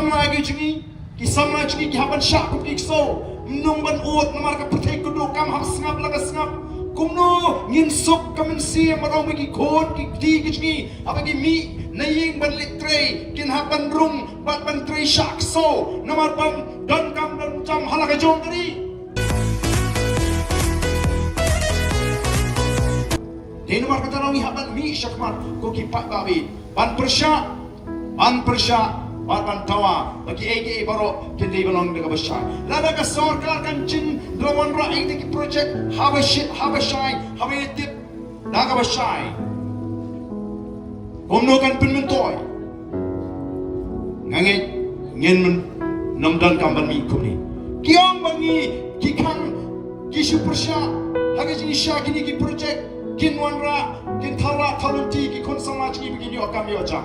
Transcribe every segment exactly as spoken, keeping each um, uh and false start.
samla ki jong ngi, ki samla jong ngi ki hap ban shah kum ki ksew. Ym nang ban ud namar ka pyrthei ka duh kam hap sngap la ka sngap. Kumno ngin suk ka mynsiem baroh ki khun ki kti ki jong ngi haba ki mih na ïing ban leit trei kin hap ban rung bad ban trei shah ksew namar ban don kam don jam ha la ka jong ka ri. Dei namar kata ngi hap ban mih shakhmat ko ki paidbah, ban pyrshah, ban pyrshah bad ban dawa ba kiei kiei baroh kin dei ban long da kaba shai. Lada ka sorkar kan jin da wanrah ïa ki project haba shai, haba shai, haba ïa tip da kaba shai. Kumno kan pynmyntoi? Nga ngeit ngin ym don kam ban mih kumne. Ki ong ba ngi ki khang ki shu pyrshah ha ka jingshisha kine ki project kin wanrah, kin thaw lah thaw lynti ki khun samla jong ngi ba kin ïoh kam ïoh jam.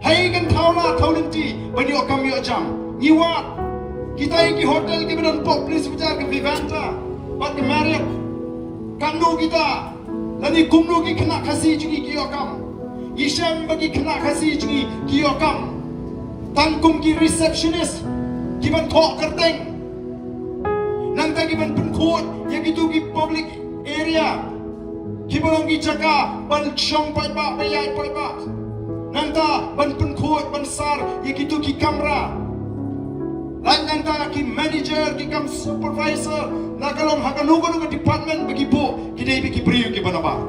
Hei, kin thaw lah thaw lynti ban ïoh kam ïoh jam. Ngi wad kita ïa ki hotel kiba don pop police bazaar, ka Vivanta bad ka Marriott. Katno kita lane kumno ki khynnah Khasi jong ngi ki ïoh kam? Ngi shem ba ki khynnah Khasi jong ngi ki ïoh kam tang kum ki receptionist, ki ban thoh kyrteng, nangta ki ban pynkhuid ïa kito ki public area kiba long ki jaka ban shong paidbah, ban ïaid paidbah, nangta ban pynkhuid ban sar ïa kito ki kamra. Lait nangta ki manager, ki kam supervisor, la ka long ha kano kano ka department ba ki buh, ki dei ba ki briew kiba nabar.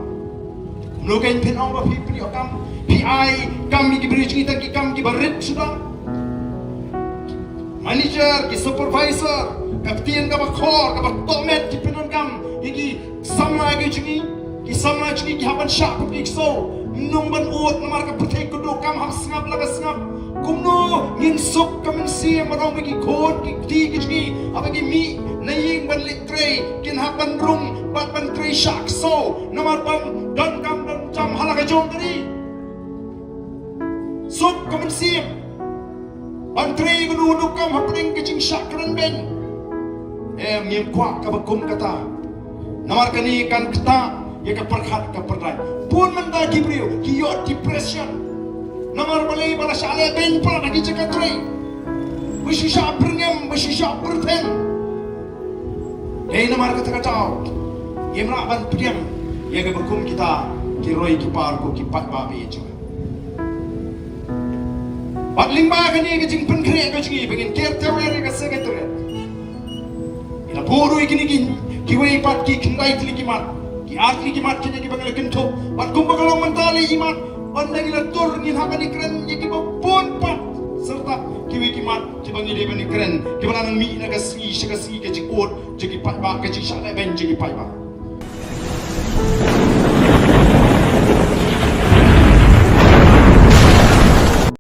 Kumno kein phin ong ba phi pynïoh kam, phi ai kam ïa ki briew jong ngi tang ki kam kiba rit suda? Manager, ki supervisor, ka ktien kaba khor kaba tohmet ki pyndonkam ïa ki samla ki jong ngi. Ki samla jong ngi ki hap ban shah kum ki ksew. Ym nang ban ud namar ka pyrthei ka duh kam hap sngap la ka sngap. Kumno ngin suk ka mynsiem baroh ki khun ki kti ki jong ngi haba ki mih na ïing ban leit trei kin hap ban rung bad ban trei shah ksew namar ban don kam don jam ha la ka jong ka ri? Suk ka mynsiem ban trei kano kano kam hapdeng ka jingshah kren beiñ. Em, ngim kwah kaba kum kata. Namar kane kan ktah ïa ka pyrkhat ka pyrdaiñ. Bun mynta ki briew ki ïoh depression namar balei? Ba la shah leh beiñ pat ha ki jaka trei, ba shu shah pyrngem, ba shu shah pyrtheng. Dei namar kata ka daw ngim lah ban pdiang ïa kaba kum kita ki roi ki par ko ki paidbah ba ïeit jong nga. Bad lyngba kane ka jingpynkhreh ka jong ngi ba ngin ker tawiar ïa ka Secretariat, ngi la buh ruh ïa kine ki, kiwei pat ki khyndai tylli ki mat, ki ar tylli ki mat kine kiba ngi la kynthup. Bad kumba ka long mynta, lei mat ban da ngi la tur, ngin hap ban ïakren ïa kiba bun pat, syrtap kiwei ki mat kiba ngi dei ban ïakren, kiba la nang mih na ka sngi sha ka sngi, ka jingud jong ki paidbah, ka jingshah leh beiñ jong ki paidbah.